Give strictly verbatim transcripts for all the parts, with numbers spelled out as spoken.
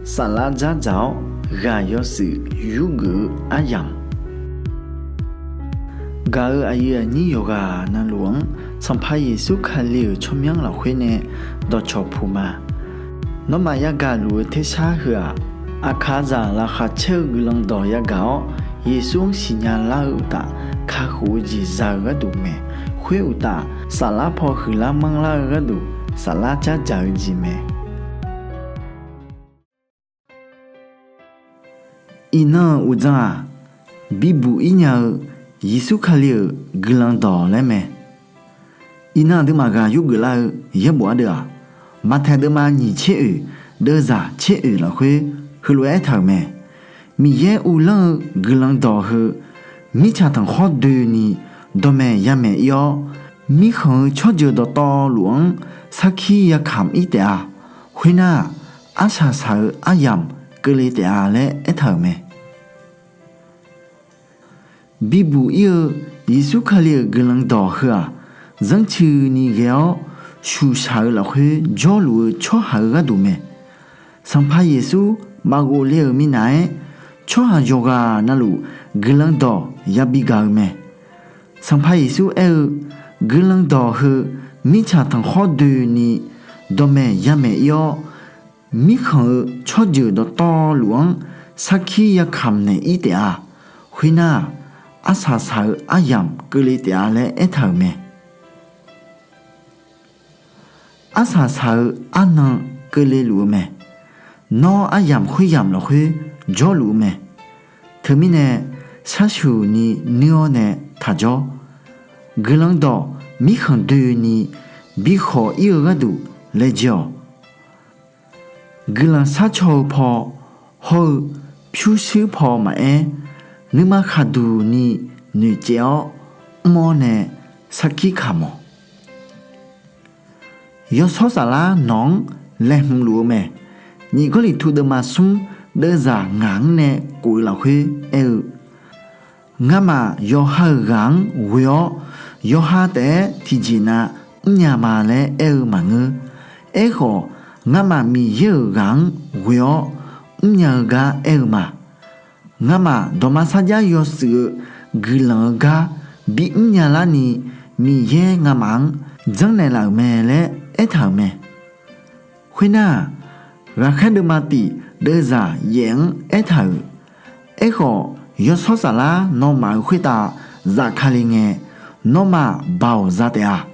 Saflar dzardzaq-awr ghaq yawshuif yurgeuf-eu aryamq, gaq-euq aqyuif aqnyir yawqghaq navluf-anr Sanqpaq Yeqsur Kali-euq tsawrmyanr lafkhoer nae dawqcawq puq ma. Nawmaf yagaq luf-eu tersar heu-aq, aqkaqzaq laqkhaq caer-eu guiqlanq dawq yagaq-awr, Yeqsur-anr siqnya lar-eu uqtaf, kakhof-eu jeq za-eu gharduq mae. Khoer uqtaf, saflar paw huiqlar manrlar-eu gharduq, saflar dzardzaq-eu jeq mae. Iqnan-euq uqdzan-aq, bibuq ir nya-eu Yeqsur Kali-euq guiqlanq dawq laer mae. Iqnan aqduimaf ghaq yurgeuf lar-eu yaerbof ardeuv-aq, Maqtaeq deuvma nyiq tser oeq, deuvzaq tser oeq lafkhoer heulof-aer aertaq-euq mae. Miqyaer uvlanr-eu guiqlanq dawq heu, mirtsaq tanqkhawr doeni dawqmaeq yamaeq ir-awr, mirkhanq-eu tsawrjeuq dawqtawvluf-anr sarkir yakamq ir taef-a. Khoernar-aq, arsaq saq-eu aryamq keuvle taef-a laer aertaq-euq mae. Bibuq ir-eu Yeqsur Kali-euq guiqlanq dawq heu-aq, zanrcuini ghae-awr shuqshaq-eu lafkhoer jawrluf-eu tsawrhaq-eu gharduq mae. Sanqpaq Yeqsur maqghofle-euq minav-aer, tsawrhaq yawqghaq navluf guiqlanq dawq yabi gaq-eu mae. Sanqpaq Yeqsur aer-eu, guiqlanq dawq heu mirtsaq tanqkhawr doeni dawqmaeq yamaeq ir-awr, mirkhanq-eu tsawrjeuq dawqtawvluf-anr sarkir yakamq naeq ir taef-a. Khoernar-aq, arsaq saq-eu aryamq keuvle taef-a laer aertaq-euq mae. Arsaq saq-eu arnan keuvle luf-eu mae. Nawr aryamq khoeryamq lafkhoer jawrluf-eu mae. Teumirnae, sharshuf ni nuir-awr nae taqjawr. Guiqlanq dawq mirkhanq doeni bikhawq ir-eu gharduq laejae-awq. Guiqlanq sharcaw-eu paw hawr-eu pyurshuir paw maqaer, nuima khaqduq ni noeqtsaev-awr mr-awr nae sarkir kamq-awq. Yawshawr Saflar nawq-anr laeqhmq luf-eu mae. Nyiq Gawrliqtu deuvma smr deuvzaq ngaq-anr nae kof-eu lafkhoer aer-eu, Ngamaf yawqha-euq ghaq-anr ghoe-awr, yawqha taef-aer tiqjeq nav mrnya ma laer aer-eu maqngeur. Aerkhawf, ngamaf Miqyaer-euq ghaq-anr ghoe-awr mrnya-eu gar aer-eu ma. Ngamaf dawqma sarjax yawshuif-eu guiqlanq-eu gar bimr nya larni, Miqyaer ngamaf-anr janrnaeq laf-euq mae laer aertaq-euq mae. Khoernar-aq, ghaqkhaer deuvma tiq deuvzaq yaef-anr aertaq-euq, Aerkhawf, Yawshawr Saflar nawmaf-euq khoertav zafkale ngae, nawmaf baoq za taef-a.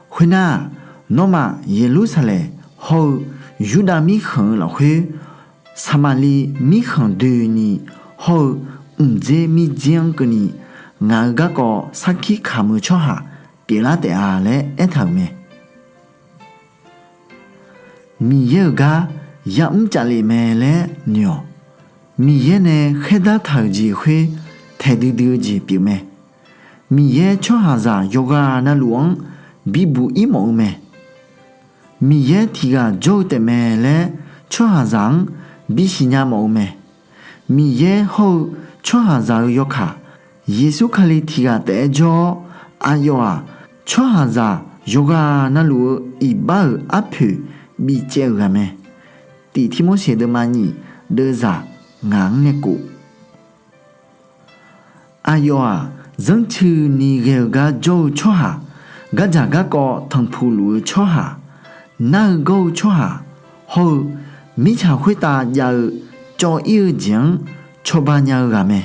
Khoernar-aq, nawmaf Yeqlursaqlaeq hawr-eu Yurdav mirkhanq-eu lafkhoer, Saqmaqliv mirkhanq doeni hawr-eu mqdzer mirdzer-anr keuvni, ngaq-euq garkawv sarkir kamq-eu tsawrhaq pyeuflar taef-a laer aertaq-euq mae. Miqyaer-euq gar ya'mr caflef mae laer noeq-awq. Miqyaer nae khaerdar taq-euq jeq khoer taeqdui dui-eu jeq pyeufmae. Miqyaer tsawrhaqzaq yawqghaq navluf-anr bibuq ir mawf-eu mae. Miqyaer tiqghaq jawr-eu taefmae laer tsawrhaqzaq-anr bisiqnya mawf-eu mae. Miqyaer hawr-eu tsawrhaqzaq-eu yawkaq, Yeqsur Kali tiqghaq taef-aer jawr-awr, aqyawf-aq, tsawrhaqzaq yawqghaq navluf-eu iqbax-euq arpoeq bicaev-euq ghaq mae. Tiq Tirmorseq deuvma nyiq deuvzaq ngaq-anr nae kof. Aqyawf-aq, zanrcuini ghae-eu gar jawr-eu tsawrhaq, gardzaq garkawv tanqpuq luf-eu tsawrhaq, nar-eu gawr-eu tsawrhaq, hawr-eu mirtsaq khoertav jav-eu cawv ir-eu jeq-anr cawba nya-eu ghaq mae.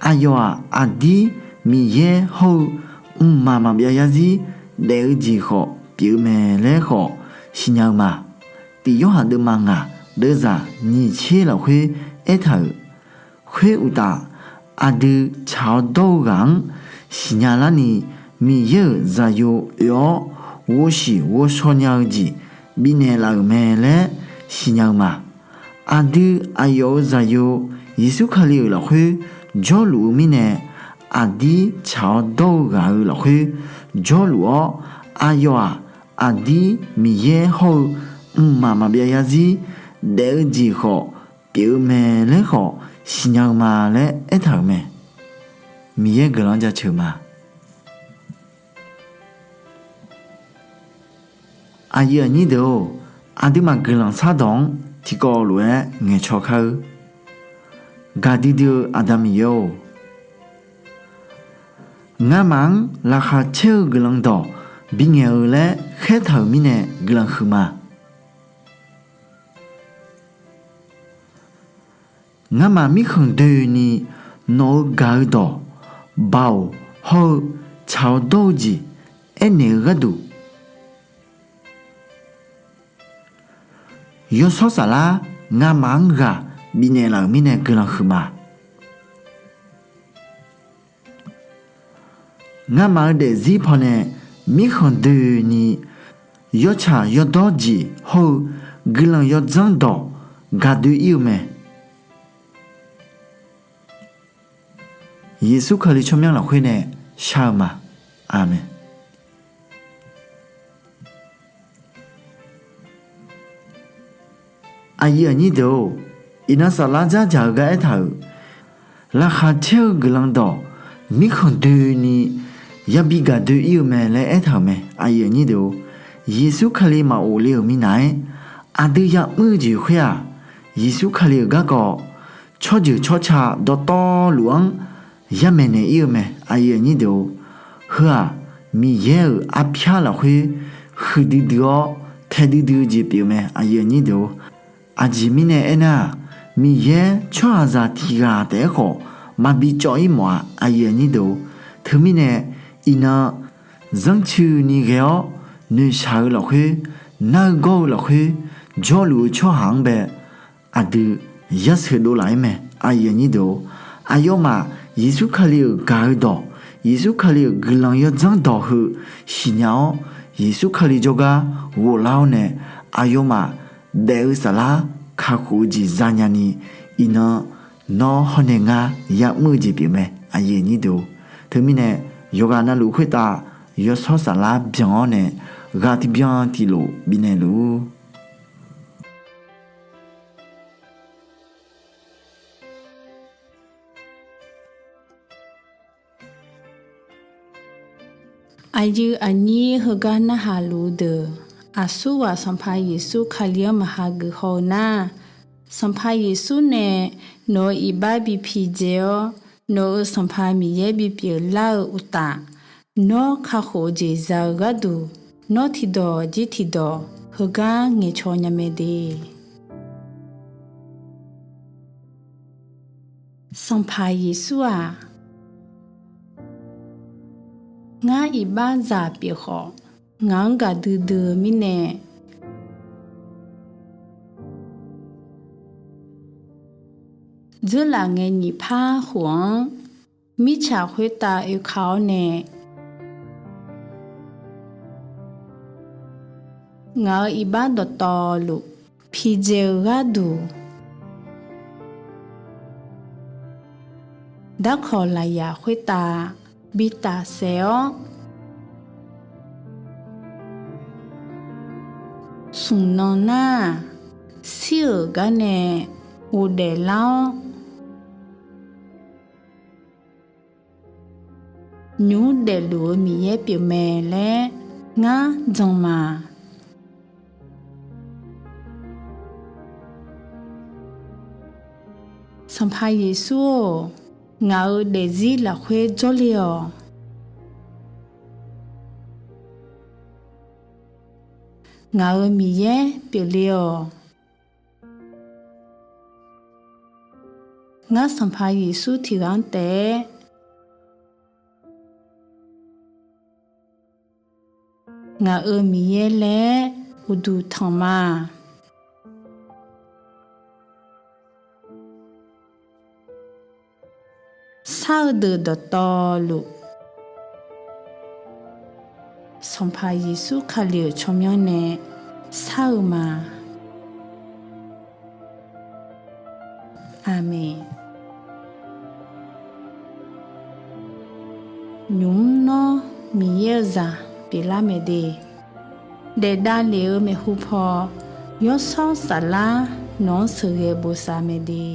Aqyawf-aq, aqdir Miqyaer hawr-eu mqmaq maqbyav yarzir daef-eu jeq khawf pyeuf-eu mae laer khawf siqnya-eu ma. Tiq Yorhaq deuvma ngaq deuvzaq nyiq tser lafkhoer aertaq-euq, Khoeruqtaf, aqdui tsaq-awr dawr-eu ghaq-anr siqnya larni, Miqyaer-euq Zaqyo oe-awr ghovsiq ghovshaw nya-eu jeq bifnaeq laf-euq mae laer siqnya-eu ma. Aqdui aqyawf-euq Zaqyo Yeqsur Kali-euq lafkhoer jawrluf-eu mirnae, aqdir tsaq-awr dawr-eu ghaq-euq lafkhoer jawrluf-awr, aqyawf-aq, aqdir Miqyaer hawr-eu mqmaq maqbyav yarzir daef-eu jeq khawf pyeuf-eu mae laer khawf siqnya-eu ma laer aertaq-euq mae. Miqyaer guiqlanq-anr jaceuq ma. Aqyuif aqnyir deuq-or, aqduimaf guiqlanq shardawq-anr tiqkawv lof-aer ngaeqcaw kar-eur. Gaqdui dui-eu Aqda Miqyaer-or, ngamaf-anr laqkhaq caer-eu guiqlanq dawq bingaeq-eu laer khaertaq-euq mirnae guiqlanq huiqma. Ngamaf mirkhanq doeni nawq-eu gaq-eu dawq, Baoq hawr-eu tsaq-awr dawr-eu jeq aernaeq-eu gharduq, Yawshawr Saflar ngamaf-anr ghaq bifnaeq laf-euq mirnae guiqlanq huiqma. Ngamaf-eu daefzir pawnae mirkhanq doeni yawtsaq yawdawr jeq hawr-eu guiqlanq yawdzanr dawq gaqdoe ir-eu mae. Yeqsur Kali tsawrmyanr lafkhoer nae shar-eu ma. Aqmeq. Aqyuif aqnyir deuq-or, iqnan saflar dzardzaq-eu gar aertaq-euq, laqkhaq caer-eu guiqlanq dawq mirkhanq doeni yabi gaqdoe ir-eu mae laer aertaq-euq mae. Aqyuif aqnyir deuq-or, Yeqsur Kali maqghofle-euq minav-aer aqdui ya'mr-eu jeq khoer-aq, Yeqsur Kali-euq garkawv tsawrjeuq tsawrca dawqtawvluf-anr yamaeq naeq ir-eu mae. Aqyuif aqnyir deuq-or, heu-aq Miqyaer-euq arpyar lafkhoer huiqdui dui-awr taedui dui-eu jeq pyeuf mae. Aqyuif aqnyir deuq-or, aqjeq mirnae aernar-aq, Miqyaer tsawrhaqzaq tiqghaq taef-aer khawf maqbi cawv ir mawf-a. Aqyuif aqnyir deuq-or, teumirnae iqnan zanrcuini ghae-awr noeqshaq-eu lafkhoer, nar-eu gawr-eu lafkhoer jawrluf-eu tsawrhaq-anr bae aqdui yasheuq dovlaf-aer mae. Aqyuif aqnyir deuq-or, aqyawfmaf Yeqsur Kali-euq gaq-eu dawq, Yeqsur Kali-euq guiqlanq yawdzanr dawq heu siqnya-awr, Yeqsur Kali jawrgar ghoflar-awr nae aqyawfmaf daef-eu saflar kakhof-eu jeq zanya ni, iqnan nawr hawr nae ngar ya'mr-eu jeq pyeuf mae. Aqyuif aqnyir deuq-or, teumirnae yawqghaq navluf khoertav Yawshawr Saflar byan-awr nae ghaq tiqbyan tiqlof bifnaeq luf-ur. Aqyuif aqnyir heugar narhaq luf-eu deuq, aqsurghaq Sanqpaq Yeqsur Kali-anr maqha geuf haw-eu nar, Sanqpaq Yeqsur nae nawq-euq iqbax bi pidzae-awr, nawq-euq Sanqpaq Miqyaer bipyeuf lar-eu uqtaf, nawr kakhof-eu jeq za-eu gharduq, nawr tiqdawq jir tiqdawq heugar ngaeqcaw nya mae de. Sanqpaq Yeqsur-aq, ngar iqbaxzaq pyeuf khawf, ngaq-anr gaqdui dui-eu mirnae, dzeurlaf ngae nyiq par khof-anr mirtsaq khoertav oeka-awr nae, ngaq-euq iqbax dawqtawvluf pidzae-eu gharduq, darkawq lafyaq khoertav bi tafsaef-awr, smq nan nar-aq, shir-euq gar nae ghofdaef lar-awr, nymq mr daefluf-eu Miqyaer pyeufmae laer ngar jan ma. Sanqpaq Yeqsur-or, ngaq-euq daefzir lafkhoer jawrle-awq. Ngaq-euq Miqyaer pyeufle-awq. Ngar Sanqpaq Yeqsur tiqghaq-anr taef-aer ngaq-euq Miqyaer laer uqduq tanq ma. Shar-eu deuq dawqtawvluf, Sanqpaq Yeqsur Kali-euq tsawrmyanr nae shar-eu ma. Aqmeq. Nymq mr nawr Miqyaer-eu zaq pyeuflar mae de. Daef davlef-eu maeqhu paw, Yawshawr Saflar nawq-anr sheuqghae bosav mae de.